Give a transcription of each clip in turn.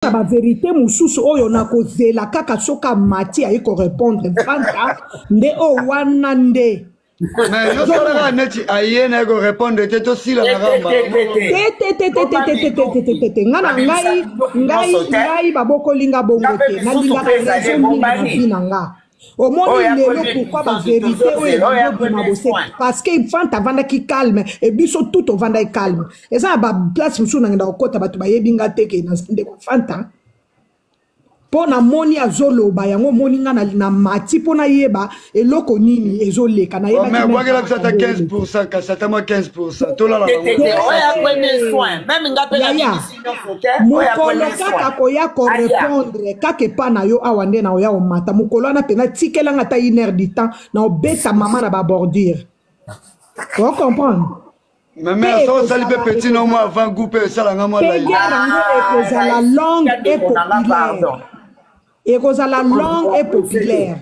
Na baverité mosusu oyo nakozela kaka soki amati aye korépondre Fanta nde oyo wana nde. Mais yo salaka neti aye naye korépondre te, tosila na ramba. Tetetetetetetetetete, nga na ngai ngai ngai babokoli nga bongo te. Nalingaka raison mingi na vie na nga. Omoni lelo pourquoi baverité oyo ebima bose? Parce que Fanta avandaki calme e biso tout tovandaki calme. Eza na baplace mosusu nangenda kokɔta, bato bayebi nga te ke na ndeko Fanta, mpo namoni azoloba yango. Omoni nga na mati mpo nayeba eloko nini ezoleka. Nayebwakela biso ata 15, kasi ata mwa 15, tolala. Mokolo kaka koya korépondre kaka epa na yo awa nde na oya omata mokolo wana mpenza, tikelanga ata une heure du temps na obeta mama na babordure, ocomprendre? Mais so osali mpe petit no mwa avant goût mpe esalanga mwa. Mpe guerre yango ekozala longue et populaire, ekozala longue et populaire,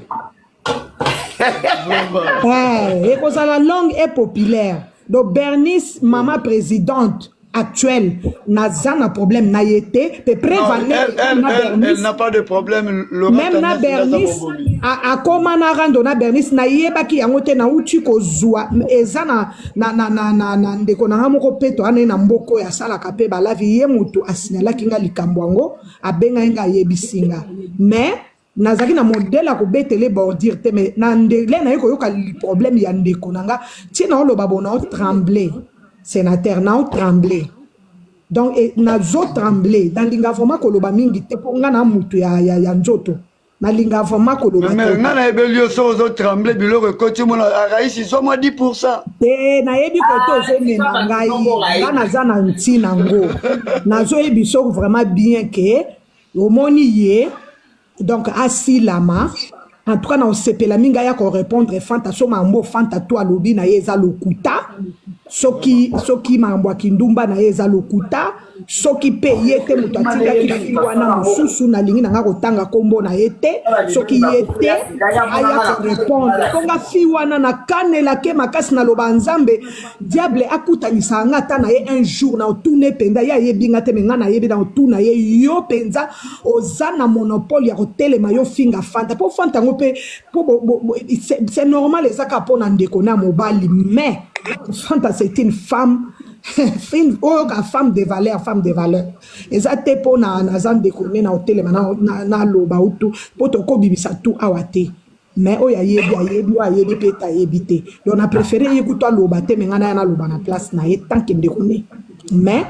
ekozala longue et populaire. Donc Bernice, mama présidente actuelle, naza na problème na ye te. Mpe preuve, elle n'a pas de problème. Même na Bernice akóma na rando na Bernice, nayebaki yango te. Nauti kozwa eza na ndeko na nga moko mpe toana ye na mboka oyo asalaka mpe balavi. Ye moto asignalaki nga likambo yango, abengaki nga, ayebisi nga, mais nazalaki na modèle ya kobetele bordure te. Mais na ndele naye koyoka problème ya ndeko na nga, ntina oloba bo nao tremble, sénateur, nao tremble. Donc nazo tremble, nalinga vraiment koloba mingi te mpo nga na mutu ya nzoto, nalinga vraiment koloba. Nga nayebeli yo, soki ozotremble, biloko ekoti mona araisi, zwa mwa 10. Te, nayebi kote ozomema ngai. Nga naza na ntina ngo, nazoyebi so vraiment bien ke omoni ye. Donc asilama, en tout cas na osepela mingi aya korépondre Fanta. So makambo Fanta to alobi na ye eza lokuta, soki makambo ya kindumba na ye eza lokuta, soki mpe ye te moto atindaki fi wana mosusu, nalingi na nga kotanga nkombo na ye te, soki ye te, aya korépondre. Mpo nga fi wana nakanelake makasi, naloba Nzambe, diable akutanisaka nga ata na ye un jour, na otuna mpenza ye. Ayebi nga te, me nga nayebi. Na otuna ye: yo mpenza oza na monopole ya kotelema yo finga Fanta? Mpo Fanta yango mpe mpo c'est normal, eza kaka mpo na ndeko na mobali. Mais Fanta, c'est une femme oyo ka femme de valeur, femme de valeur eza te mpo na naza ndeko ne na otelema naloba utu mpo tokobimisa tu awa te. Mais oyo ayebi ayebi, oyo ayebi mpe ete ayebi te. Donc na préféré ye kutu aloba te, me ngai naya naloba na place na ye tant que ndeko ne. Mais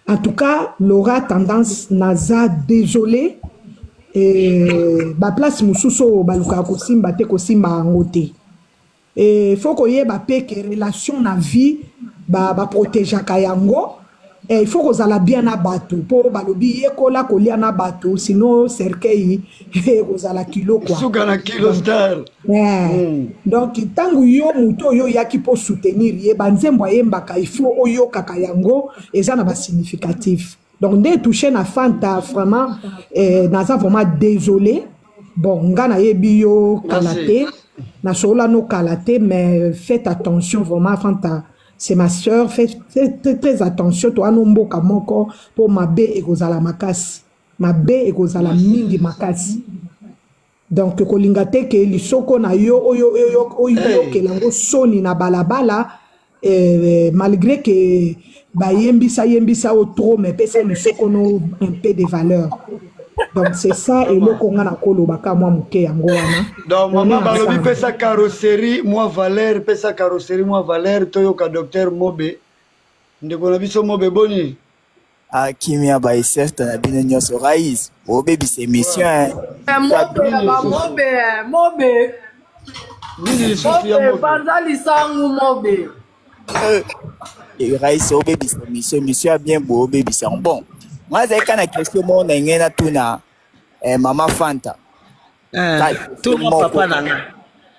en tout cas, Laura Tendance, naza désolé, baplace mosusu oyo balukaka kosimba te, kosimba yango te. Faut koyeba mpe ke relation na vie baprotégeaka yango. Il faut kozala bien na bato, mpo balobi yekola kolia na bato, sinon cercueil ekozala kilo quoi. Suka na kilo star. Donc ntango yo moto oyo oyaki mpo soutenir ye, banzembo ayembaka, il faut oyokaka yango, eza na basignificatif. Donc nde touché na Fanta, vraiment naza vraiment désolé. Bon, nga nayebi yo kala te, nasolola no kala te, mais faites attention vraiment. Fanta, c'est ma sœur, faites très, très, très attention. Towana mboka moko, mpo mabe ekozala makasi, mabe ekozala mingi makasi. Donc kolinga te ke lisoko na yo oyo oyokela yango soni na balabala, malgré que bayembisa yembisa o trop, mais pesa lisoko no un peu de valeur. Donc c'est ça eloko nga nakolobaka mwa moke yango wana. Donc mama, balobi pesa carrosserie mwa valeur, pesa carrosserie mwa valeur. Toyoka docteur Mobe, ndeko na biso Mobe, boni? Akimia baeserte na bino nyonso. Rais, obebisa émission. Mobe, bamobe, mobe. Nini lisusu ya Mobe? Panza lisangu, mobe. Rais, obebisa émission, émission ya bien boye, obebisa. Bon, nga azali kaka na question moko na ngai natuna mama Fanta. Tuna, papa na nga.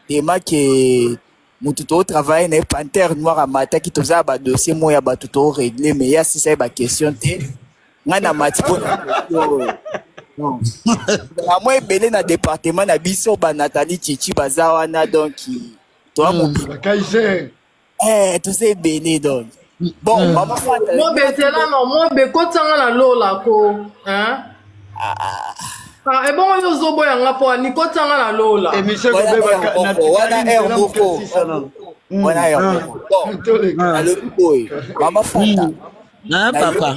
Temake motu totravaille na ye, Panthère Noire, amataki, toza ya badossier moko ya bato torégler, mais ye asisa ye baquestion te. Ngai na mati mpo na question oyo. Mwa ebele na département na biso, banathalie Chichi baza wana, donc toa mobili. Kaiser. Toza ebele, donc Bon, mm. Maman Fanta. Mobe zela no, mobe kotanga na lola ko, hein? Ah, ah ebongo yo ozoboya nga mpo ani kotanga na lola. Émission kobeba na wana air moko. Wana air moko. Bon, alobi boye, Mama Fanta. Ah, papa.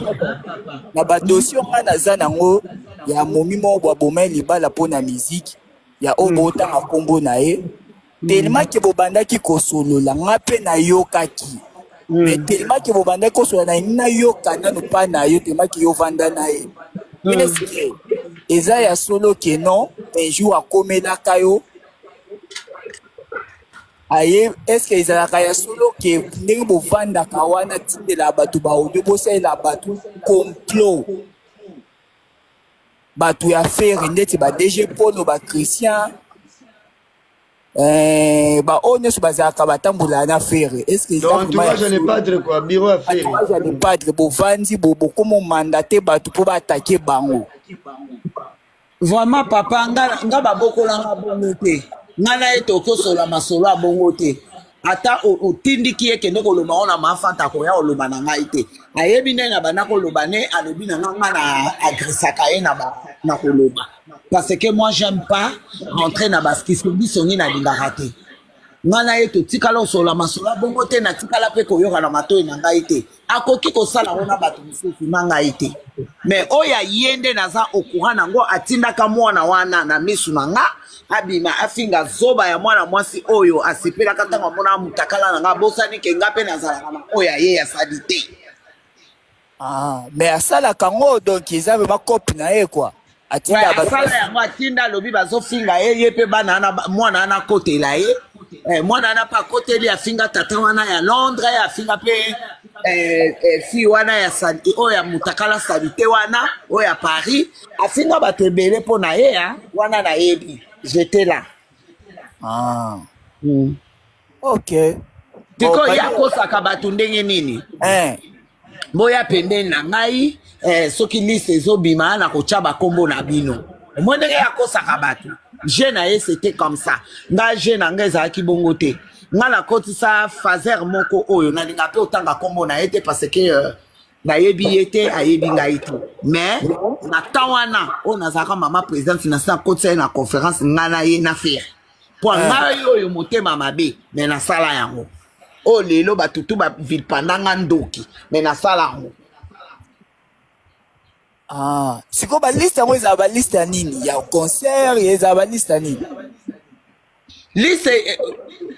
Na ba dossier nga naza nango ya momi moko bwa boma libala mpo na musique ya oyo botanga nkombo na ye tellement ke bobandaki kosolola nga mpe nayokaki mais tellement ke bobandaki kosolola na nayoka nanu mpa na yo tellement ke yo vanda na ye est-ce que eza ya solo ke non un jour akomelaka yo aye est-ce que ezalaka ya solo ke ndenge bovandaka wana tindela bato baaudio bosalela bato complot bato ya Ferre ndeti ba DG Polo ba Christian eh, ba oyo nyonso bazalaka batambolaka na Ferre est ce que eza entourage ya le padre quoi bureau ya Ferre entourage ya le padre bovandi bokoma mandate bato mpo baatake bango. Vraiment papa nga, nga babokola nga bongo te nga na ye tokosola masolo ya bongo te ata otindiki ye kende koloba ngo na mafanta akoya koloba na ngai te ayebi nde na banda koloba ne alobi na nga nga na agresaka ye na, na koloba parce que moi j'aime pas rentrer na baskisongisongi nalingaka te ngai na ye totikala kosolola masolo ya bongo te natikala mpe koyoka na matoi na ngai te akoki kosala yango na bato mosusu na ngai te mais oyo aye nde naza au courant nango atindaka mwana wana na misu na nga abima afinga zoba ya mwana mwasi oyo asepelaka ntango amona mutakala na nga abosani ke nga mpe nazalaka na oyo aye asali te. Ah, mais asalaka yango donc eza vraiment cope na ye quoi. Atinda ouais, asala yango atinda alobi bazofinga ye ye mpe bana wana mwana wana akotela ye eh, mwana wana mpe akoteli afinga tata wana ya Londres afinga mpe eh, eh, fille wana ya oyo ya mutakala salite wana oyo ya Paris afinga bato ebele mpo na ye wana nayebi j'étais là. Ah. Ok. Sikoyo ye akosaka bato ndenge nini? Eh. Boya pembeni na ngai eh, soki liste ezobima na kotya bakombo na bino omoi ndenge akosaka bato je na ye c'était comme ça nga je na ngai ezalaki bongo te nga nakotisa fazer moko oyo nalinga mpe otanga kombo na ye te parce que nayebi ye te ayebi ngai te mais na temps wana oyo nazalaka mama présidente nasi nakotisa ye na conférence nga na ye na Ferre mpo ngai oyo motema mabe mais nasala yango oyo lelo bato tu bavilipanda nga ndoki mais nasala yango. Ah, sikoyo baliste yango ezala baliste ya nini ya concert ezala baliste ya nini liste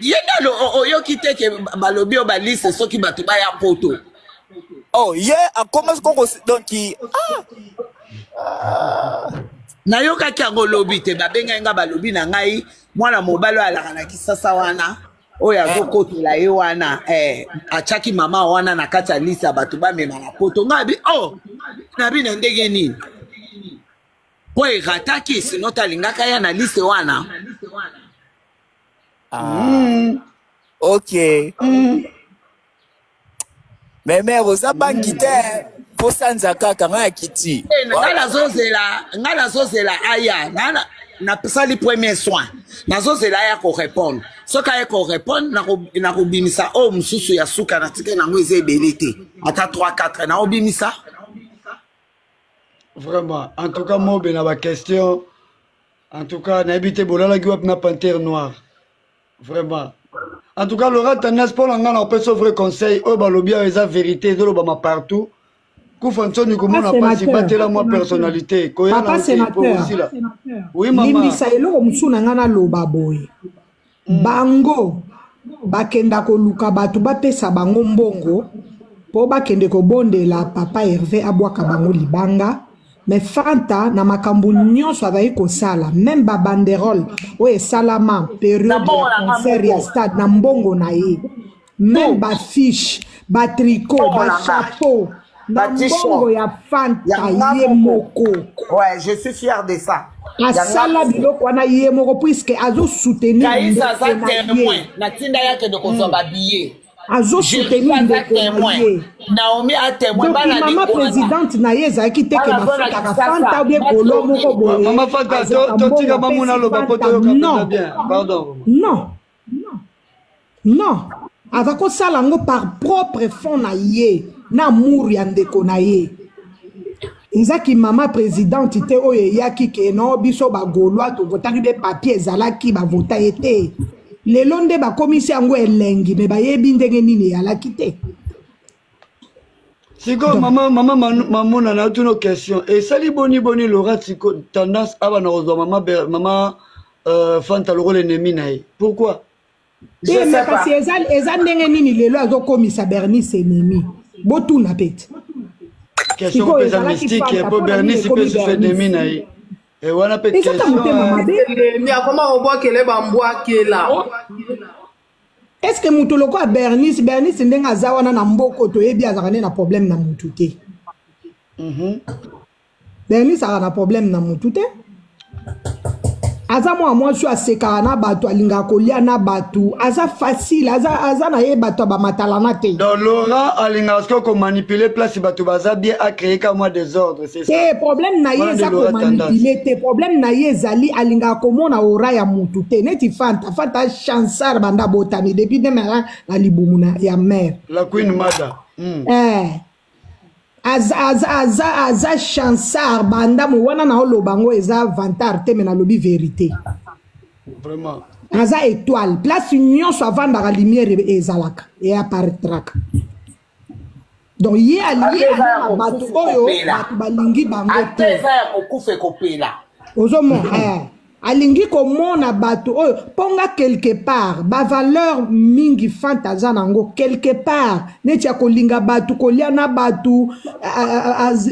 ye nde oyoki te ke balobi oyo baliste soki bato baya poto. Oh ye akoma koko donc ah. Nayokaki yango lobi te babengai nga balobi na ngai mwana mobali oyo alaka na Kisasa wana oyo azokotela ye wana eh, atiaki mama wana na kati ya liste ya bato bamema na poto ngai abi oh nabi na ndenge nini mpo erataki sino te alingaka ya na liste wana. Ah. Ok. Mais mère oza banki te posanza kaka ngai akiti. Ngai nazozela ngai nazozela aya nasali premier soin nazozela aya korépondre soki aye korépondre nakobimisa oyo mosusu ya suka natikali nango eza ebele te ata 3 4 naobimisa. Vraiment en tout cas mobe na ba question en tout cas nayebi te bolalaki wapi na panthère noire vraiment en tout cas Laura Tendance mpo na ngai na opesa vrai conseil oyo balobi awa eza vérité ezolobama partout kufa nsoni komona mpasi batela mwa personnalité koya na kosila. Oui mama limbisa eloko mosusu na ngai naloba boye bango bakenda koluka bato bapesa bango mbongo mpo bakende kobondela papa Hervé abwaka bango libanga mais Fanta na makambo nyonso azali kosala même ba banderole oyo esalama période ya concert ya stade na mbongo na ye même ba fiche ba tricot ba chapeau na mbongo ya Fanta ye moko. Ouais, je suis fier de ça. Asala biloko wana ye moko puisque azo soutenir Kaïsa aza témoin natinda ye akende kozwa ba billet azo soutenir ndeko na ye Naomi a témoin donc mama présidente na ye ezalaki te ke bafutaka Fanta ou bien golo moko boye. Mama Fanta totika mamuna aloba po toyoka mpenza bien pardon. Non non. Aza kosala yango par propre fond na ye na amour ya ndeko na ye. Eza ki mama presidente te oyo eyaki ke no biso ba gaulois tovotaki be papier ezalaki bavota ye te. Lelo nde bakomisi yango elengi me bayebi ndenge nini eyalaki te. Sikoyo mama mama mamona na tuna question esali boni boni Laura siko tendance aba na kozwa mama mama Fanta lokola ennemi na ye pourquoi? Te me kasi eza, eza ndenge nini lelo azokomisa Bernice ennemi? Botuna pete. Question mpe eza mystique po Bernice mpe susu ennemi na ye. E wana mpe question motema mabe. Ennemi akoma kobwakela bambwakela. Est-ce que moto lokola Bernice, Bernice ndenge aza wana na mboko toyebi azalaka nde na problème na mutu te. Bernice azalaka na problème na mutu te. Aza mwa mwasi oyo asekaka na bato, alingaka kolia na bato, aza facile, aza, aza na ye bato ya bamatalana te. Donc Laura alingaka soki komanipuler place bato baza bien, a créer ka mwa désordre, c'est ça? Te, problème na ye eza komanipuler te, problème na ye ezali alingaka komona aura ya mutu te, neti Fanta. Fanta chansar banda abotami depuis nde mara na libumu na ya mère. La Queen Mother. Aza, aza, aza, aza chansar banda mo wana na oloba ngo eza vantard te, mais nalobi vérité. Vraiment. Aza étoile, place nyonso avandaka lumière ezalaka e apparaîtraka. Donc ye alingi amona bato oyo bato balingi bango te. Ata eza ya kokufa ekopela. Ozomona alingi komona bato oyo mponga quelque part ba valeur mingi Fanta aza nango quelque part neti ya kolinga bato, kolia na bato,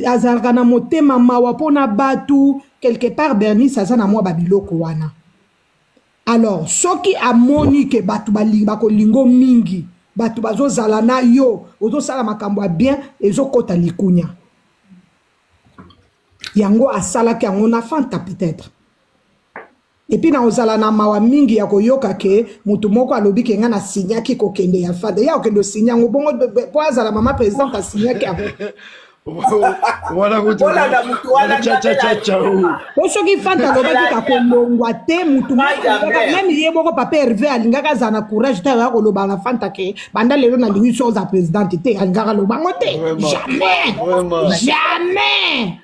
azalaka na motema mawa mpona bato quelque part. Bernice aza na mwa babiloko wana. Alors soki amoni ke bato bakolingo mingi, bato bazozala na yo, ozosala makambo ya bien, ezokota likunya yango asalaki yango na Fanta peut-être. Et puis na ozala na mawa mingi ya koyoka ke mutu moko alobi ke nga na signaki kokende ya Fanta, ya kokende osigne yango bongo po azala mama présidente asignaki yango. Wana kutu Olanda mutu wana. Cha, cha, cha, cha. Po soki Fanta alobaki kakolongwa te, mutu meme ye moko papa Hervé alingaka azala na courage te aya koloba na Fanta ke banda lelo nalingi so oza présidente te, alingaka aloba yango te. Jamais, jamais.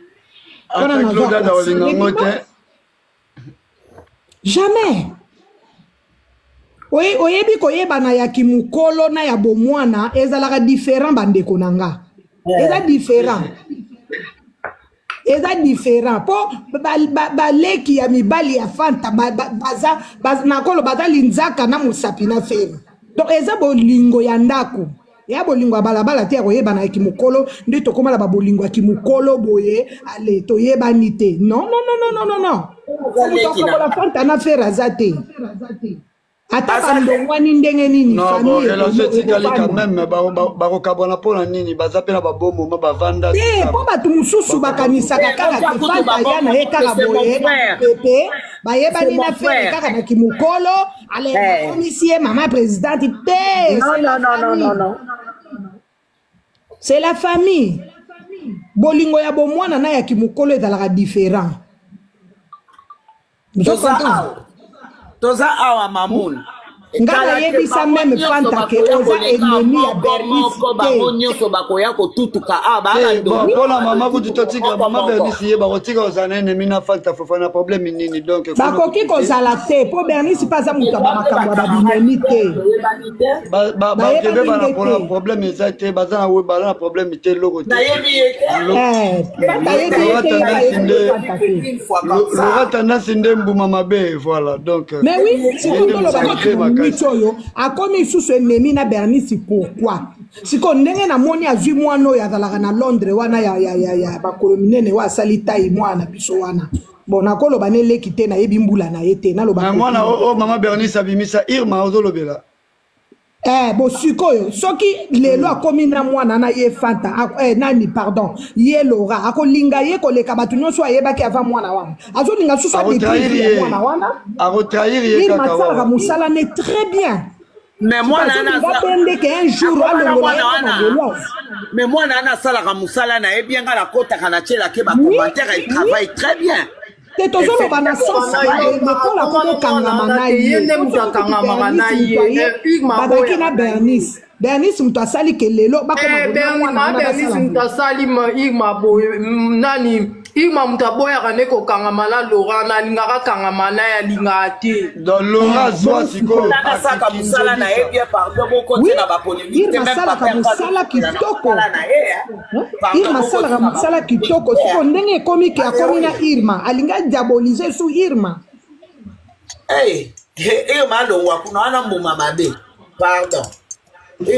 Ata Claude olinga yango te. Jamais. Oyebi koyebana ya kimukolo na ya bomwana ezalaka différent, bandeko na nga. Eza différent. Eza différent po baleki ya mibali ya Fanta baza nakolo baza linzaka na mosapi na fere. Donc eza bolingo ya ndako, ya bolingo ya balabala te ya koyebana ya kimokolo nde tokomala ba bolingo ya kimokolo boye ale toyebani te. Non, non, non, non, non, non. Moto akokola Fanta na fere aza te, ata bandongwani ndenge nini. Non, bon, relation etikali quand même, bakokabwana mpona nini? Baza mpe na babomoma bavanda te, mpo bato mosusu bakanisaka kaka ke Fanta ya na ye kaka boye pepe bayebani na fere kaka na kimokolo, ale bakomisi ye mama présidente te. Non, non, non, non, non, non. C'est la famille. Bolingo ya bomwana na ya kimokolo ezalaka différent. Toza awa, toza awa Mamoun. Nga nayebisa meme Fanta ke oza ennemi ya Bernice te. Bango nyonso bakoya kotutuka awa. Mpona mama kutu totika mama Bernice, ye bakotika kozala na ennemi na Fanta Fofana, problème nini donc? Bakoki kozala te mpo Bernice mpe aza moto ya bamakambo ya babinemi te. Bakebe bana mpona problème eza te, baza na problème te, eloko te. Nayebi ye te. Fanta ayebi ye te, ayebi Fanta te. Laura Tendance nde mbuma mabe, voilà donc. Mais oui, sikoyo toloba neti oyo akomi lisusu ennemi na Bernice pourquoi? Sikoyo ndenge namoni azwi mwana oyo azalaka na Londres wana ya, ya, ya, ya bakolo minene oyo asali tai mwana na biso wana, bon nakoloba neleki te, nayebi mbula na ye te, naloba. Mwana oyo mama Bernice abimisa Irma ozolobela. Bo sikoyo soki lelo akomi na mwana na ye Fanta, nani, pardon, ye Laura akolinga ye koleka bato nyonso ayebaki avant. Mwana wana azolinga susu adécouvrir ya mwana wana. Akotrahir ye. Irma asalaka mosala ne très bien. Mais mwana wana mpe ndeke un jour alongola ye na gauloise. Mais mwana wana asalaka mosala na ye bien, nga nakotaka natielake bacommentaire, il travaille très bien. Te tozoloba na sens lokola komokangama na ye nde moto akangamaka na ye. Bazalaki na Bernice. Bernice moto asali ke lelo bakoma Bernice moto asali Irma boye nani Irma moto aboyaka nde kokangama na Laurent, nalingaka akangama na ye, alingaka te. Donc Laurent azwa sikoyo asalaka mosala na ye bien. Pardon, bokote na bapolémique. Irma asalaka mosala kitoko. Irma asalaka mosala kitoko. Sikoyo ndenge ekomi ke akomi na Irma, alingi adiabolize su Irma. Irma alongwa kuna wana, mbuma mabe, pardon.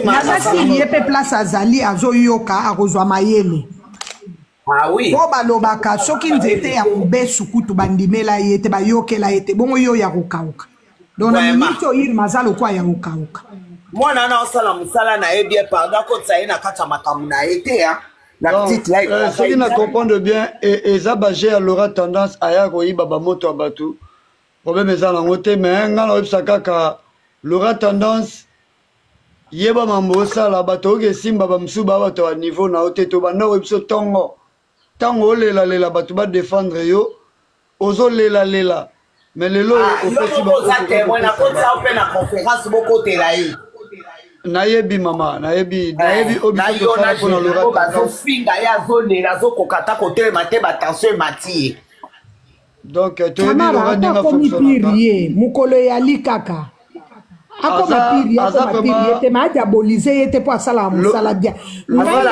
Naza siri ye mpe place azali azoyoka, akozwa mayele. Ah oui. Po balobaka soki nzete ya mobesu kutu bandimela ye te, bayokela ye te, bongo yo ya kokauka. Donc na minute oyo Irma aza lokola ya kokauka. Mwana wana osala mosala na ye bien, pardon, akotisa ye na kati ya makambo na ye te. La petite là. Soki na comprendre bien, eza baje ya Laura Tendance aya koyiba bamoto ya bato. Problème eza nango te, mais ngai nakoyebisa kaka Laura Tendance: yeba mambo osala, bato oyoki esimba, bamosusu baa bato ya niveau na yo te. Tobanda koyebi biso ntongo ntango olelalela bato badefendre yo, ozolelalela, mais lelo opesi. Mpe na conférence bokotela ye. Nayebi mama, nayebi, nayebi oyo biso tosala mpona Laura. Bazofinga ye, azolela, azokoka ata kotelema te, batension emati ye. Donc toyebi Laura ndenge akomi pire ye mokolo eyali kaka akoma pire ye, akoma pire ye te, ma adiabolize ye te mpo asalaka mosala bien. Ngai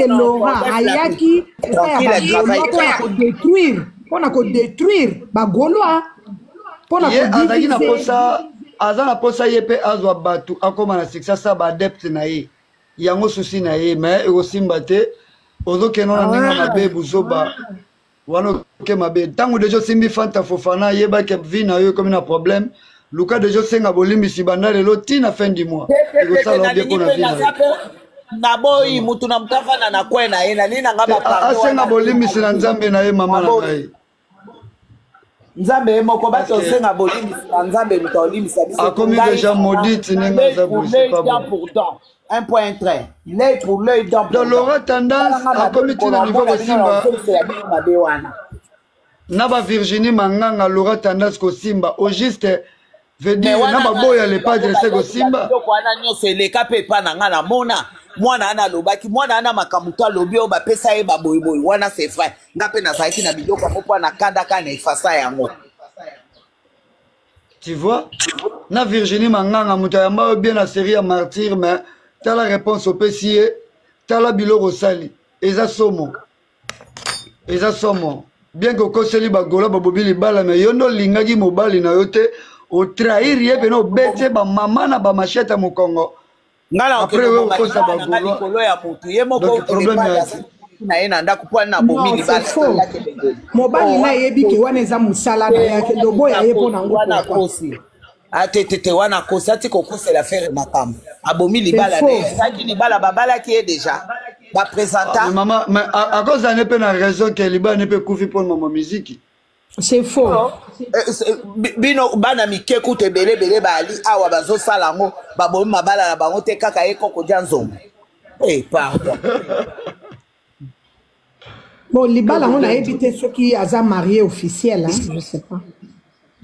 Laura ayaki epai ya bagaulois mpona kodétruire, mpona kodétruire bagaulois, mpona azalaki na posa, aza na posa ye mpe azwa bato, akóma na succès, asala baadepte na ye. Yango susi na ye, mais ekosimba te. Ozokende na ndenge mabe, buzoba wana oke mabe. Ntango deja osimbi Fanta Fofana, ayebaki vie na yo ekomi na problème. Luka deja osenga bolimbisi banda lelo ntina fin du mois, ekosala obie mpo na vie na yo. Naboyi mutu na mutu afanda na kwe na ye, nalingi na nga. Asenga bolimbisi na Nzambe na ye, mama na ngai. Nzambe ye moko bato osenga bolimbisi na Nzambe, moto aolimbisa biso. Akomi déjà maudite ndenge aza boye, c'est pas bon. Pour dent, un point un trait, l'œil pour l'œil, dent pour. Donc Laura Tendance akomi ntina niveau kosimba mabe wana na ba Virginie Manganga. Laura Tendance kosimba au juste veut dire na baboya le padre se kosimba. Biloko wana nyonso eleka mpe epa na nga. Namona mwana wana alobaki, mwana wana makambo to alobi oyo bapesa ye baboyiboyi wana, c'est vrai, nga mpe nazalaki na biloko yango mpo na kandaka na efasa yango. Tu vois, na Virginie Manganga, moto ayamba yo bien na série ya Martyr, mais tala réponse opesi ye, tala biloko osali, eza somo, eza somo. Bien que okoseli bagola, babobi libala, mais yo nde olingaki mobali na yo te, otrahir ye pena, obeti ye bamama na bamashete ya mokongo. Nga na Après, oyo okosa bagaulois likolo ya motu ye moko na ye na ndako mpo na bomi libala. Mobali na yebi ke wana eza mosala na ye, akende oboya ye mpo na ngo. Wana akosi atetete, wana akosi, ati kokosela Ferre makambo, abomi libala na ye. Ezalaki libala, babalaki ye déjà, baprésenta. Mama, mais akozala ne mpe na raison ke libala ne mpe ekufi mpo mama miziki. C'est faux. Bino bana mike kutu ebele ebele baali awa bazosala yango, babomi mabala na bango te, kaka ye koko dia nzombo. Eh, pardon. Bon, libala yango nayebi te soki aza marié officiel, hein? Je sais pas.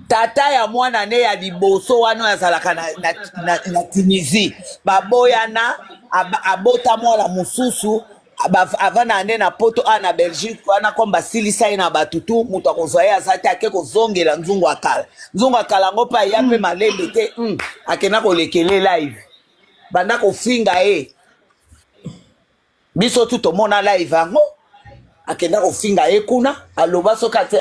Tata ya mwana ne ya liboso wana oyo azalaka na Tunisie, baboyana, abota mwana mosusu, avanda nde na Poto a na Belgique wana. Comme basilisa ye na bato tu, moto akozwa ye aza te, ake kozongela nzungu akala. Nzungu akala yango mpe aya mpe malembe te, akenda kolekele live, banda kofinga ye. Biso tu tomona live yango, akenda kofinga ye kuna. Aloba soki ate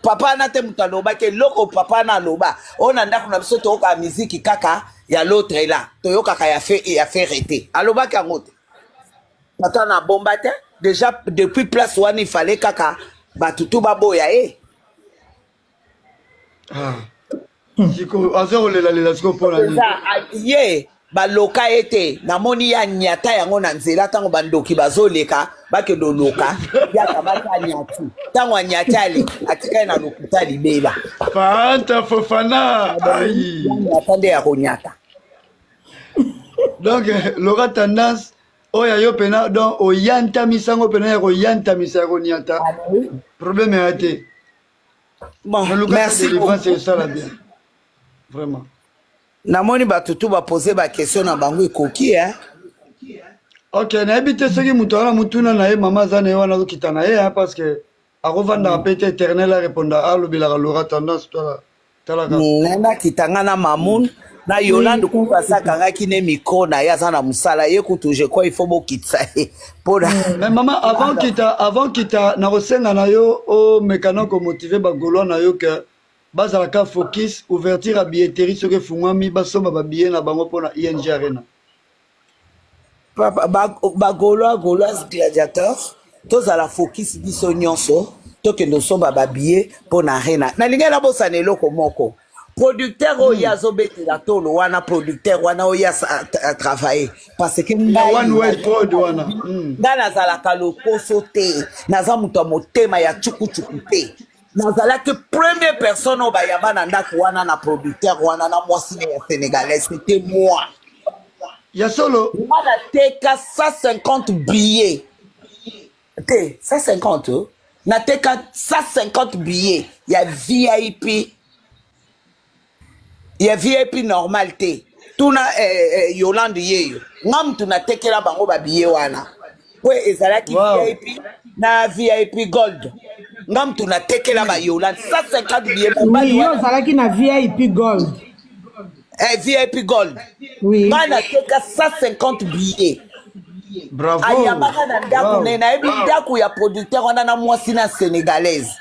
papa wana te, moto alobaki eloko papa wana aloba oyo na ndako na biso toyokaka miziki kaka ya l'autre la, toyokaka ya Ferre te. Alobaki yango te, tata na bomba te. Déjà depuis place wana, il fallait kaka bato tu baboya ye. Ah. Sikoyo aza kolelalela sikoyo mpona nini? Ye baloka ye te. Namoni ye anyata yango na nzela ntango bandoki bazoleka, bakende oloka ye, akamati anyati. Ntango anyati, ale atikali na lokuta libela. Fanta Fofana ai. Anyata nde ya konyata. Donc Laura Tendance oyo ya yo mpena, donc oyantamisa yango mpena ya koyantamisa, ya koniata, problème ya te. Bon, merci délivrance esala bien vraiment. Namoni bato tu bapose baquestion na bango ekoki eh? Ok, nayebi te soki moto wana motuna na ye, mama aza na ye wana, azokita na ye, parce que akovandaka mpe te éternel areponda, alobelaka Lora Tendance tola talaka. Nakita nga na Mamoun na Yolande kutu asakangaki ne micro na ye, aza na mosala. Ye kutu, je crois il faut bokitisa ye mpona. Mais mama, avant kita, avant kita, nakosenga na yo omeka na komotive bagaulois na yo ke bazalaka focus. Ouverture ya billetterie soki efungwami, basomba babillet na bango mpona ING Arena. Papa, bagaulois, gauloise, gladiateur, tozala focus biso nyonso, tokende osomba babillet mpo na Arena. Nalingai nabosana eloko moko. Producteur oyo ye azobetela tolo wana, producteur wana oyo atravaille, parce que ngai One Way Prod wana. Ngai nazalaka lokoso te, naza moto ya motema ya cukucuku te. Nazalaki première personne oyo bayamba na ndako wana na producteur wana na mwasi ne ya sénégalais, c'était moi. Ya solo. Nga nateka 150 billets te, 150, oh. Nateka 150 billets ya VIP, ya VIP normal te. Tuna Yolande yeyo, nga mutu natekela bango babillet wana po ezalaki VIP na VIP gold. Nga mutu natekela bayolande 150 billets. Oui, yo ozalaki na VIP gold. Eh, VIP gold. Oui. Nga nateka 150 billets. Bravo. Ayambaka na ndako ne, nayebi ndako ya producteur wana na mwasi na sénégalaise.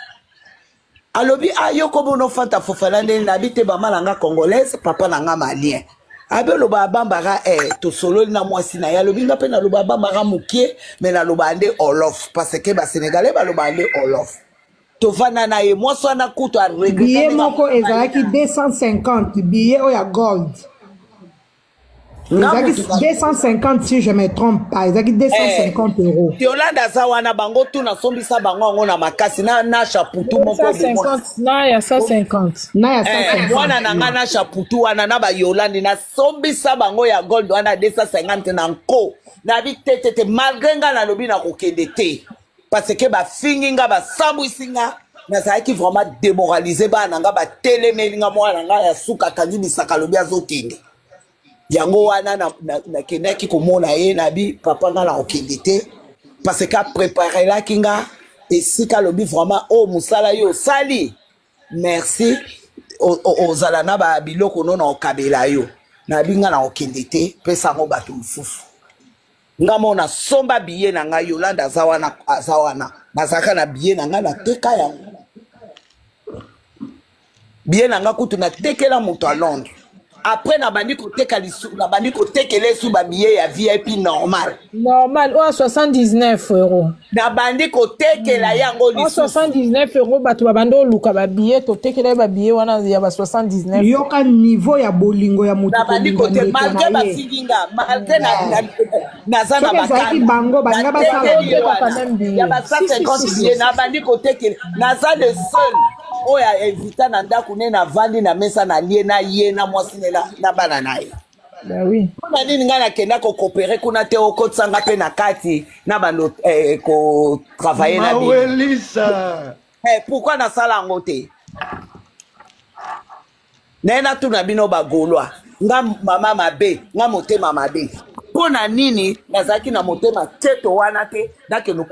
Alobi: "A yo komona Ofanta Fofana ndeni?" Nabi te, mama na nga congolaise, papa na nga malien. Abi oloba abambaka. Eh, tosololi na mwasi na ye. Alobi: "Nga mpe naloba abambaka mokie, me naloba nde olof, parce que basénégalais baloba nde olof." Tovanda na ye, mwasi wana kutu Billet moko ezalaki 250, billet oyo ya gold ezalaki 250, si je me trompe pas, ezalaki 250 euros. Yolanda aza wana, bango tu nasombisa bango yango na makasi na chaputu moko. 150 na ya 150. Na ya 150. Mwana na nga na chaputu wana na bayolandi, nasombisa bango ya gold wana 250 na nko. Nabi te te te, malgré nga nalobi nakokende te, parce que bafingi nga, basambwisi nga, nazalaki vraiment démoralisé. Bana na nga batelemeli nga, mwana na nga ya suka akangi bisaka, alobi azokende. Yango wana nakendaki komona ye, nabi: "Papa, nga na kokende te," parce que apreparelaki nga esika. Alobi: "Vraiment, oyo mosala yo osali, merci, ozala na babiloko no na okabela yo." Nabi: "Nga na kokende te, pesa yango bato mosusu." Nga mo nasomba billet na ngai. Yolanda aza wana, aza wana. Nazalaka na billet na ngai, nateka yango. Billet na ngai kutu natekela moto ya Londres. Après nabandi koteka lisu, nabandi kotekela esu babillet ya VIP normal. Normal oyo 79 euro. Nabandi kotekela yango oyo lisusu. 79 euro, bato babandi oluka babillet, totekela ye babillet wana ya ba 79. Yoka niveau ya bolingo ya moto. Nabandi kolinga kote ndeko malgré na ye. bafingi nga, malgré naza na Soki ezalaki bakanda, bango, balinga basala natekeli ye Oteka quand wana même billet. ya ba Si, si, 150 si, si. billet. Nabandi kotekela, naza le seul oyo ainvita na ndako ne, navandi na mesa, nalie na ye na mwasi ne na bana na ye. Bah oui. Mpona nini ngai nakenda kokopere kuna te, okotisanga mpe na kati na bando kotravaille na bino? Mawelisa. Pourquoi nasala yango te? Naye natuna bino bagaulois, nga mama mabe, nga motema mabe, mpo na nini nazalaki na motema keto wana te? Nakende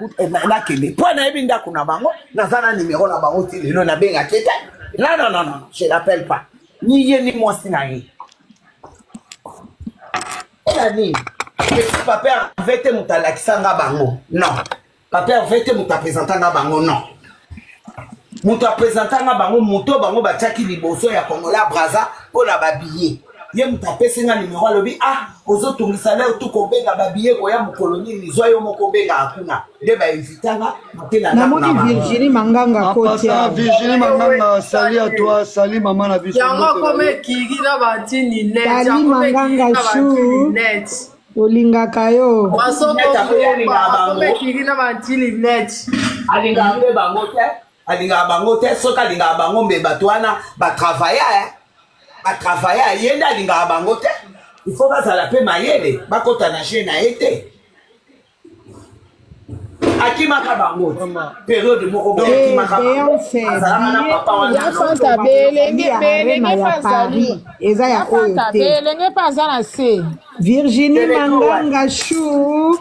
nakende mpo nayebi ndako na bango, naza na nimero na bango ti lelo, nabengaki te. Non, non, non, non, je l'appelle pas, ni ye ni mwasi na ye. Mpona nini? Petit papa Herve te moto alakisanga bango, non. Papa Herve te moto apresentanga bango, non. Moto apresentanga bango, moto bango batiaki liboso ya Kongola Braza mpo na babillet, ye moto apesi nga nimero. Alobi: "Ah, ozotungisa leo tu kobenga babillet, koya mokolo nini, zwa yo moko obengaka kuna." Nde bainvitanga te na ndako na Namoni bango. Virginie Manganga. En passant, Kotia. Virginie Manganga, salut à toi, salut maman na biso. Yango Mbote na akoma yo. ekiri na batini net. Tali Akoma ekiri Manganga na batini chou. net. Olingaka yo. Net akoya, alingaka Akoma bango. ekiri na batini net. Alingaka mpe bango te, alingaka bango te. Soki alingaka bango, mbe bato wana batravailla, batravailla. Ye nde alingaka bango te. Il faut bazala mpe mayele, bakɔta na jeu na ye te. Akimaka bango periode moko boye akimaka bango, azalaka na papa wana. Ya Fanta belenge belenge ya Paris eza ya oyo te. Belenge mpe aza na se. Virginie Manganga chou.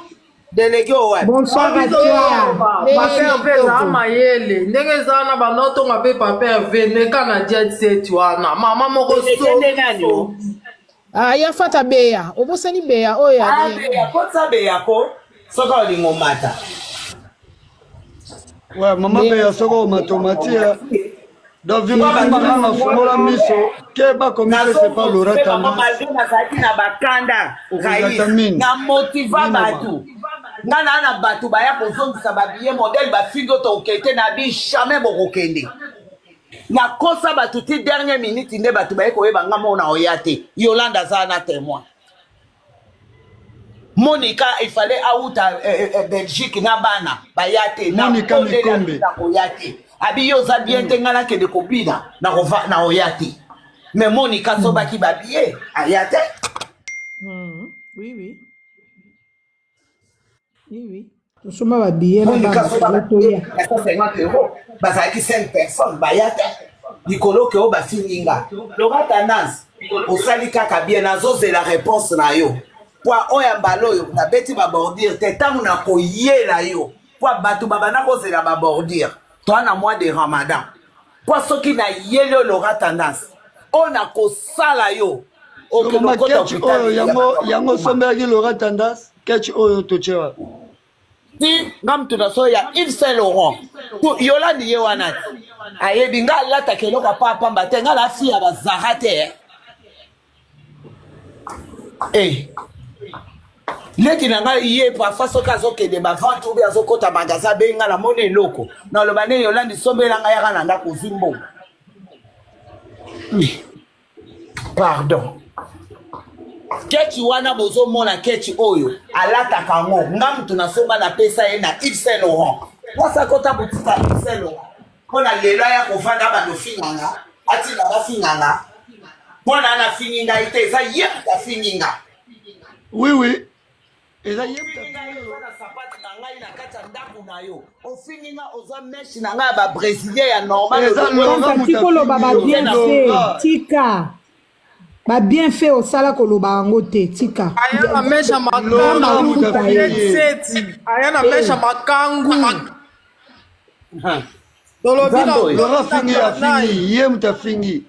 Délégué oyo. Bonsoir à toi. Papa Hervé eza mayele ndenge eza wana banotonga mpe Papa Hervé neka na jet set wana mama moko so. Ah, ya Fata beya obosani beya oyo ya ah, beya kotisa beya ko soki olingo mata. Ouais, mama beya soki omata omati. Donc Virginie Manganga fungola miso ke bakomisi c'est pas Laura Tendance. Malgré nazalaki na bakanda Raïs na motiva bato nga naa na bato baya kozongisa babiye modele bafingi oyo tokokende te na bi jamais bokokende nakosa bato ti dernière minute nde bato baye koyeba nga moko na oya te. Yolanda aza na témoin. Monica il fallait auta Belgique na bana baya te na Monica Mikombe koya te abi yo oza bien te nga nakende kobina na oya te mais Monica asobaki babiye aya te. Oui oui. Oui oui. Tosomba babiye na Monica bana asoba toya. babiye 150 euros bazalaki 5 personnes baya te likolo ke oyo bafingi nga Laura Tendance osali kaka bien nazozela réponse na yo po oyo ya mbala oyo nabeti babordure te ntango nakoyela yo po bato babanda kozela babordure toa na mois de ramadan po soki nayeli oyo Laura Tendance oyo nakosala yo okende Mama okota ketch hôpital oyo ya yango bato ya yango makoma. osombelaki Laura Tendance ketch oyo totie wapi? Ti nga mutu na so ya Yves Saint Laurent Yolandi ye wana ti ayebi nga alataka eloko apa pamba te nga na fi ya bazara te eh leki na ngai ye parfois soki azokende bavente obi azokɔta magasin abengi nga namoni eloko naloba nde Yolandi sombela ngai yaka na ndako ozwi mbongo. Pardon keti wana bozomona keti oyo alataka yango nga mutu nasomba napesa ye na Yves Saint Laurent mwasi akota botika Yves Saint Laurent mpo na lelo aya kovanda bando finganga atinda bafinganga mpo na nafingi ngai te eza ye moto afingi nga. Oui oui. Eza ye moto afingi ngai oza na sapatu na ngai na kati ya ndako na yo ofingi nga ozwa meshe na ngai ya babrésilien ya normal. Eza Laura Fanta moto tikoloba afingi yo. babienfait Laura. tika babienfait osala koloba yango te tika. Aya na mesha Laura makangu moto Mafuta afingi ye. ye. seti aya na mesha makangu tolobi na Nzambe oyo. Laura afingi afingi ye moto afingi.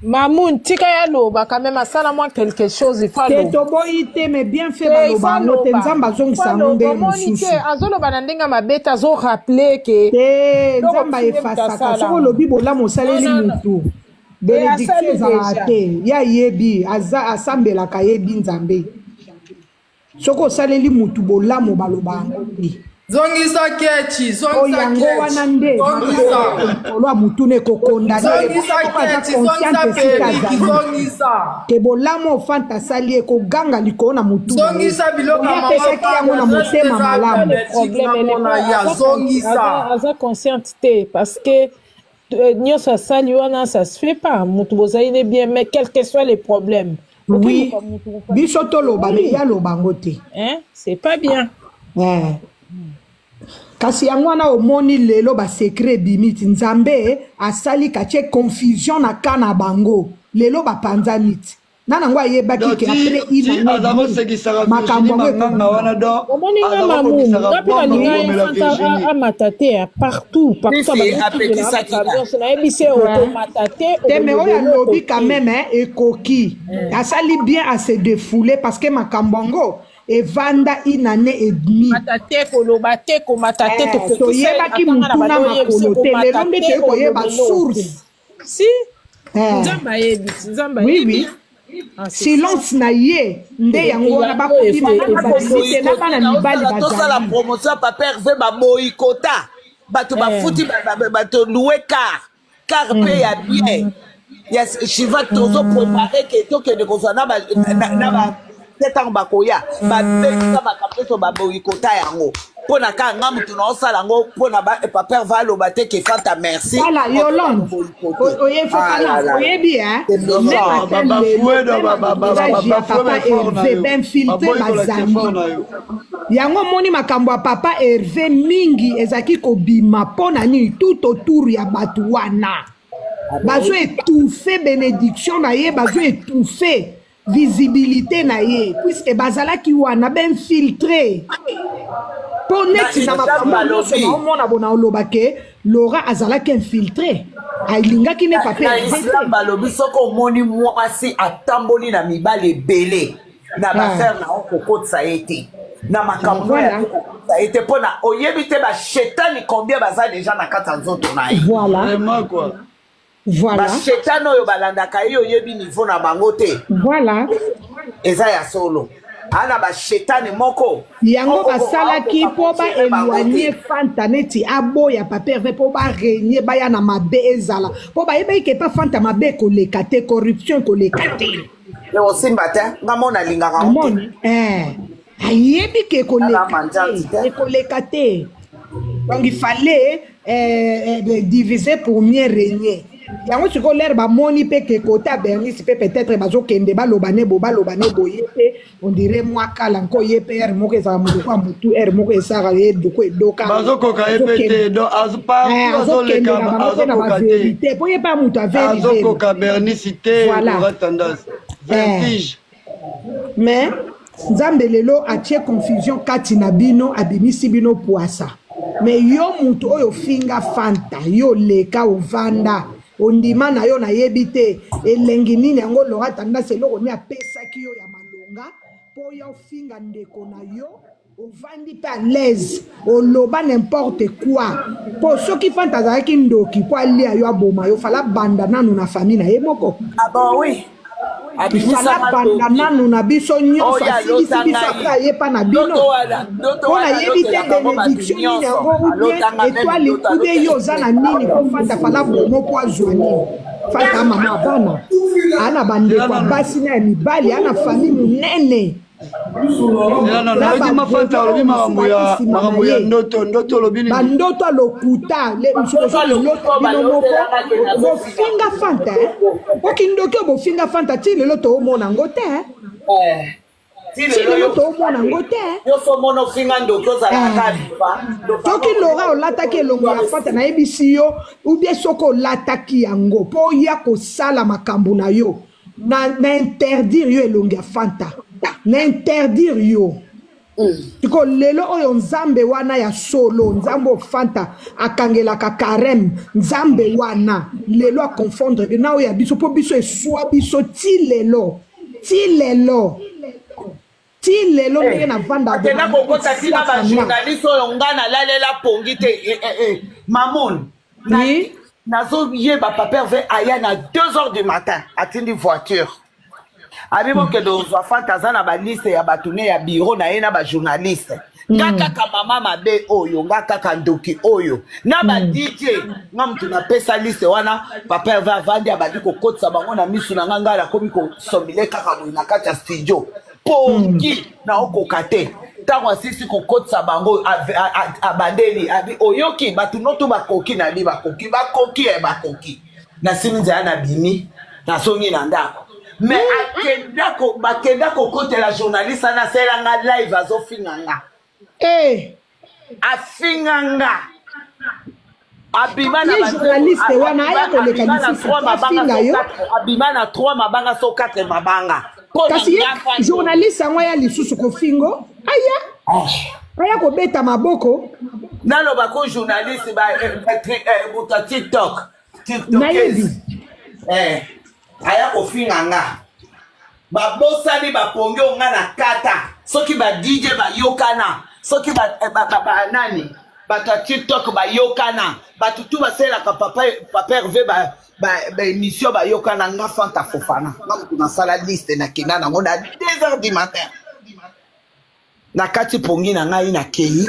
Mamoun tika ya loba quand même asala mwa quelque chose il faut Te aloba. toboyi te mais bienfait Te, il faut baloba yango te aloba. nzambe Il faut azongisa yango aloba nde omoni te mosusu. azoloba na ndenge ya mabe te azorappele ke Te eloko nzambe mosusu ye moto aefasaka asala soki olobi bolamu non osaleli non non mutu e bénédiction asali ezalaka déjà te ye ayebi aza asambelaka ayebi nzambe soki osaleli mutu bolamu baloba yango te. Zongisa kechi Oyo zongisa yango wana kechi nde zongisa likolo ya mutuna ekokondane zongisa moko aza kechi zongisa consciente esika periki azali zongisa ke bolamu oyo Fanta asali ekoganga likolo na mutu na ye zongisa biloko oye ya mama apesaki yango na Fanta motema eza na malamu. Belgique problème elle est namona pas ya aza, zongisa aza, aza consciente te parce que nyonso asali wana ça se fait pas mutu bozali ne bien mais quel que soit les problèmes Oui okoluka mutu biso toloba me oui ye aloba yango te. hein c'est pas bien. Eh. Kasi yango wana omoni lelo basecret ebimi ti nzambe asali katie confusion na ka na bango lelo bapanzani ti na nango ayebaki Donc ke ti après ti une année aza demie kosekisaka makambo Virginie yango Manganga ekobima. wana donc omoni nga aza mamu kobongisaka nga mpe bombe nalinga ye kobomela Fanta Virginie. amata te ya partout partout Sisi abandotindela apekisaki makambo nga nyonso nayebisi ye okomata te Te me oyo okolobela eloko alobi quand te même hein, ekoki asali bien à se défouler parce que makambo yango evanda une année et demie. Komata te koloba te komata te Eh, topekisa ye toyebaki atanga na mutu na bando oyebisi makolo te komata lelo nde te toyei koyeba koloba eloko te source. Si Eh. nzambe ayebi ti nzambe Oui ayebi oui ah, c'est ça silence na ye nde yango wana yango bakobima efe nanu babimi te na bana mibali tosala bazali. promotion ya Papa Hervé baboyikota bato bafuti bato loue car car mpe ya bien ya shiva tozoprépare ke tokende kozwa na ba te ntango bakoya babekisa makambo nyonso baboyikota yango mpo na kaka nga motu naosala yango mpo na Papa Hervé aloba te ke Fanta merci Voilà, Yolande, oye Fofana, oyebi hein, même ata lelo, Babafoue même entourage ya babafoue papa baeffort na Hervé, yo bainfiltré baboyi kolakisa bazali. effort na yo. Yango omoni makambo ya papa Herve mingi ezalaki kobima mpo na nini tout autour ya bato wana bazo étouffe bénédiction na ye, bazo étouffe visibilité na ye puisque bazalaki wana bainfiltre mpo neti na makambo nyonso naomona bona oloba ke Laura azalaki infiltre alingaki ne papa na islam balobi soki omoni mwasi atamboli na mibali ebele na bafere na yo kokotisa ye te na makambo ya kokotisa ye te mpo na oyebi te bashetani combien baza deja na kati ya nzoto na ye voilà. Vraiment quoi. Voilà. Bashetani oyo balandaka ye oyebi niveau na bango te. Voilà. Eza ya solo. Ana bashetani moko. Yango basalaki mpo ba éloigner Fanta neti aboya papa Hervé mpo ba régner baya na mabe ezala mpo bayebaki ke pa Fanta mabe ekoleka te corruption ekoleka te. Ekosimba te nga mona alingaka yango te. Eh. Ayebi ke ekoleka te. Ekoleka te. Donc il fallait euh, euh, diviser pour mieux régner. yango sikoyo lere bamoni mpe ke kota ya bernice mpe peut-être bazokende baloba ne bo baloba ne boye mpe on dirait mwa kala nko ye mpe ere moko ezala moto kwa motu ere moko esaka ye doko edoka bazokoka ye mpe te donc eh, azokende na bango mpe na baverité mpo ye mpe moto azokoka bernice te voilà. tendance vertige eh. Mais nzambe lelo atie confusion kati na bino abimisi bino pwasa me yo moto oyo ofinga fanta yo oleka ovanda ondima na yo nayebi te elengi nini yango lora tandasi eloko nini apesaki yo ya malonga mpo ya ofinga ndeko na yo ovandi mpe à l'aise oloba n'importe quoi mpo soki fanta azalaki ndoki mpo alia yo aboma yo fala banda nanu na famille na ye moko ah bon, oui. fala banda nanu na biso nyonso asilisi biso apres aye mpa na bino mpo nayebi te benediction nini yango ubien etoile ubien yo oza na nini mpo fanta fala bomo mpo azwa nini fanta mama bana ana bandeko ya basi na ya mibali ana famille monene nayoki mafanta olobi makambo ya makambo ya ndoto ndoto olobi nini bandoto ya lokuta lota bino moko bofinga fanta eh? po kindoki oyo bofinga fanta ti lelo toomona yango te eh. eh. ti lelo toomona yango te soki lora olataki elongo ya fanta nayebisi yo ubie soki olataki yango mpo oya kosala makambo na yo na, na interdire yo elongi ya fanta na interdire yo siko lelo oyo nzambe wana ya solo nzambe oyo fanta akangelaka carême nzambe wana lelo aconfondre na oyo ya biso mpo biso eswa biso ti lelo ti lelo ti lelo ndenge eh, navanda akenda kokota tina bajournaliste oyo nga nalalela pongi te eh, eh, mamon nazoyeba papa herve aya na 2 heures du matin atindi voiture abi bokende kozwa fanta aza na baliste ya bato ne ya biro na ye na bajournaliste nga hmm. kaka mama mabe oyo nga kaka ndoki oyo na ba hmm. dj nga moto napesa liste wana papa herve avandi abandi kokotisa bango na misu na nga ngai nakomi kosomile kaka boye na kati ya studio pongi hmm. naokoka te ntango asilisi kokotisa bango abandeli abi oyoki bato noto bakoki na bi bakoki bakoki e bakoki nasimi nzela nabimi nazongi na ndako me akenda bakenda kokotela journaliste ana asalela nga live azofinga nga hey. Eh. afinga nga abima na journaliste wana aya koleka lisusu afinga yo abima na 3 mabanga so 4 mabanga kasi ye journaliste yango aya lisusu kofingo aya oh. aya kobeta maboko naloba ko journaliste eh, eh, moto ya tiktok nayebi eh, aya kofinga nga babosani bapongi oyo nga na kata soki ba dj bayokana soki ba, eh, ba, ba, ba, nani bato ya tiktok bayokana bato tu basalelaka papa, papa herve ba, ba, ba émission bayokana nga fanta fofana nga moto nasala liste nakenda nango na 2 heures du matin nakati pongi na ngai nakei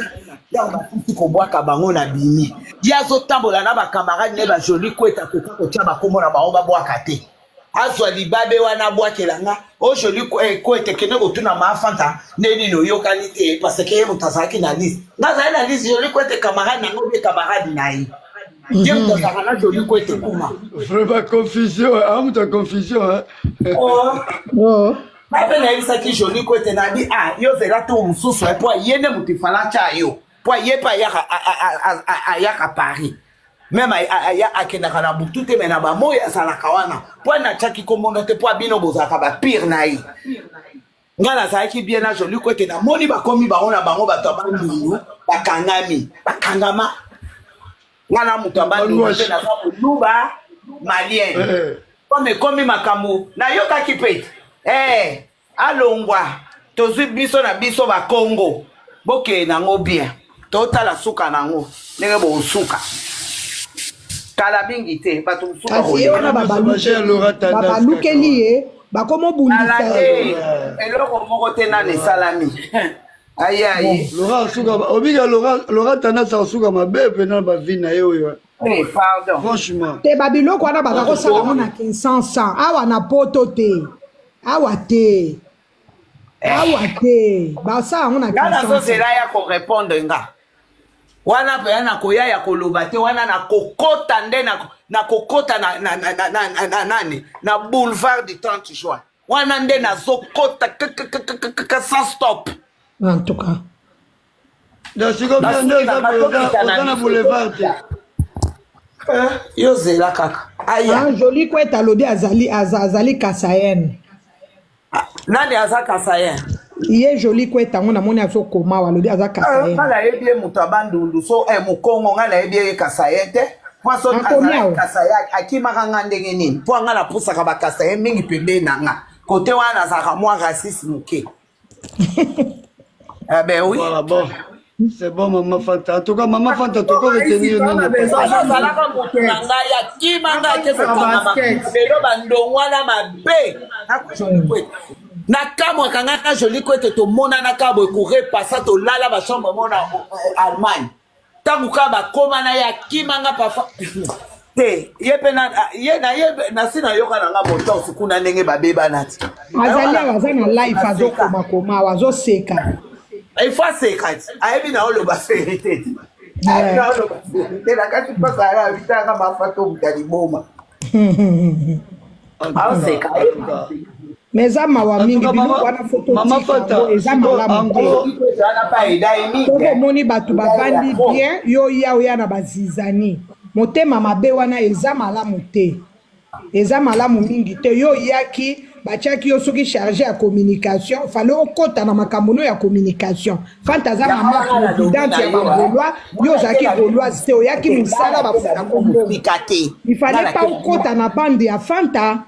ntango basusi kobwaka bango na bimi ye azotambola na bakamarade ne bajoli kweta koka kotya bakombo na bango babwaka te azwa libabe wana abwakela nga o joli eh, kwete kende kotuna maafanta nde nini oyokani te parce que ye moto azalaki na liste nga azali na liste joli kwete camarade na nga obie camarade na ye ye moto azalaka na joli kwete kuna vraiment confusion amuta confusion oh. oh. Nga mpe nayebisaki Jolie Kwete nabi ah yo zela tour mosusu eh, mpo ye nde moto ifala atya yo mpo ye mpe ayaka ayaka Paris meme akendaka na butu te me na bamoi azalaka wana mpo natyaki kombono te mpo bino bozalaka bapire na ye. Nga nazalaki bien na Jolie Kwete, namoni bakomi bango na bango bato ya Bandundu bakangami bakangama. Nga na moto ya Bandundu mpe naza moluba malien eh. Comme ekomi makambo nayokaki mpe eh, alongwa tozwi biso na biso bakongo bokee nango bien totala suka nango ndenge bosuka kala mingi te bato mosusu kasi wana babalukeli ye bakomobundisa ye eloko moko te nani esalami aye aye Laurent asuka obika Laurent tendance asuka mabe mpe na bavi na ye oyo. Hey, eh, pardon. Franchement. Te ba biloko wana baza kosala ngo na Kinshasa awa na poto te awa te eh. Awa te basala yango na Kinshasa. Nga nazozela ya ko répondre nga wana mpenza nakoya ya koloba te wana nakokota nde nakokota na, na, na, na, na, na, na, nani na boulevard du 30 juin wana nde nazokota kkkkkk sans stop. En tout cas donc sikoyo bino nde oza na boulevard te. Yo zela kaka aya. Joli Kwete alobi azali azali kasayen. Nani aza kasayen? Ye Joli Kwete yango namoni azokoma awa alobi aza kasayen. Ngai nayebi ye moto ya Bandundu so eh, mokongo ngai nayebi ye kasayen te mpo so azalaki kasayen akimaka nga ndenge nini mpo nga napusaka bakasayen mingi pembeni na nga kote wana nazalaka mwa raciste moke. Ah ben oui. Voilà, bon. C'est bon, Maman Fanta. En tout cas, Maman Fanta, tu peux retenir nini? Azalaka moto na ngai akima ngai ake kokangama lelo bandongwana mabe nakamwaka ngai na Joli Kwete tomonanaka boye korepasa tolala bachambre moko na Allemagne ntango kaka bakoma na ye akima nga parfois te ye mpe ye na ye nasi nayoka na nga motosi kuna ndenge babebana ti azali awa aza na life azokomakoma awa azoseka. Il faut aseka ti ayebi na oloba verité ti ayebi na oloba verité na kati mpasa ya abitaka mafa to moto ya liboma aoseka. Mais eza mawa mingi biloko wana fo totika eza malamu te. Soki omoni bato bavandi bien, yo ya oya na bazizani motema mabe wana eza malamu te, eza malamu mingi te. Yo oyaki batiaki yo soki charge ya communication, fale okota na makambo no ya communication. Fanta aza mama présidente ya bagaulois, yo ozalaki gauloise te, oyaki mosala bafuta kombo, il fallait pas okota na bande ya Fanta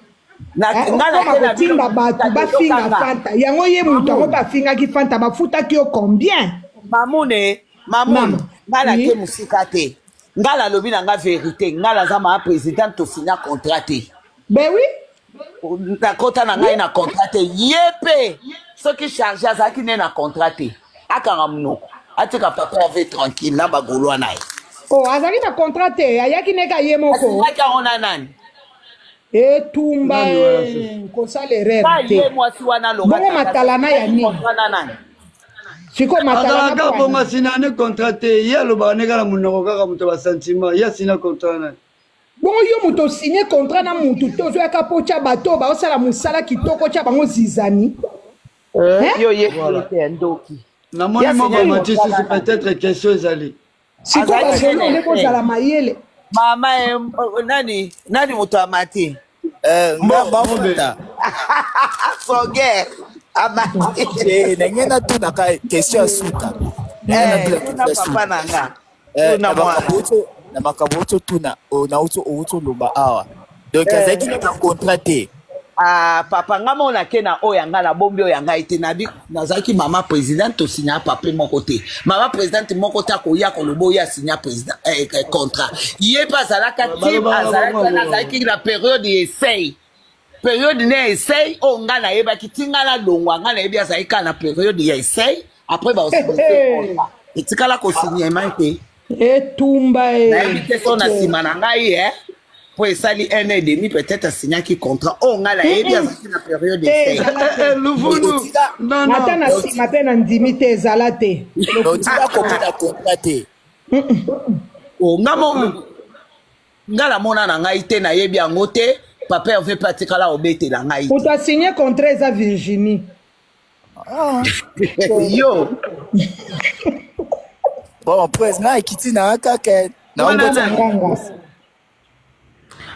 okoma kotinda bato bafinga Fanta. Yango ye moto yango mpe afingaki Fanta, bafutaki yo combien? Mamune mamune ngai nake mosika te, ngai nalobi na ngai vérité, ngai naza maa présidente tosinya contrat te. Ben oui. Nakota na ngai na contrat te, ye mpe soki charge azalaki nde na contrat te, akanga monoko atika papa ave tranquille na bagolwa na ye. Oh, azalaki na contrat te, ayaki neka ye moko. Asinyaki yango na nani? Etumba kosala erreur te. Bongo matalana ya nini sikoyo? Matalana bongo asina ne contrat te, ye alobaka ne kaka na monoko kaka moto ya basentiment, ye asina contrat nani? Bongo yo moto osigne contrat na mutu te, ozoyaka mpo otya bato oyo baosala mosala kitoko, otya bango zizani. Yo ye te ndoki. Namoni moko amati susu, peut-être question ezali. Sikoyo bagolo nde bozala mayele. Mama nani nani moto amati? Ngamba Soger amati. Ndenge natunaka question ya suka. Papa na nga na makambo oti otuna nauti outi oloba awa, donc azalaki na contrat te. Ah, papa nga moko nake na oyo ya ngai nabombi oyo ya ngai te nabi nazalaki mama présidente tosinya pape moko te, mama présidente moko te akoya koloba oyo asinya président eh, eh, contrat. Ye mpe azalaka ti azalaki wana azalaki na période ya essai, période ne essai oyo ngai nayebaki ti ngai nalongwa ngai nayebi azalaki kaka na période ya essai après baosigne contrat etikala kosinyema te. Etumba. Nayebi te so na nsima na ngai e po esali un an et demi peut-être asignaki contrat oyo ngai nayebi azalaki na période essai. Luvunu. Ata na nsima mpe na ndimi te ezala te. Otika komona contrat te. Nga mo nga namona na ngai te, nayebi yango te. Papa Herve mpe atikala obetela ngai. Moto asigne contrat eza Virginie. Ah. Yo. Bon, pres nga ekiti na kaka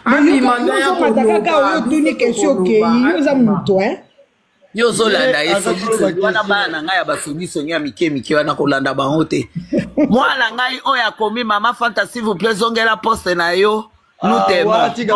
Abima nde ya ozomata kaka koloba, oyo otuni biso question tokoloba, okei yo oza abima. moto hein? Yo ozolanda Ye ye aza songisongi koloba wana, question. bana na ngai ya basongisongi ya mike mike wana, kolanda bango te. Mwana ngai oyo akomi mama Fanta, s'il vous plaît, zongela poste na yo, nous Ah, t'aimons. wana tika.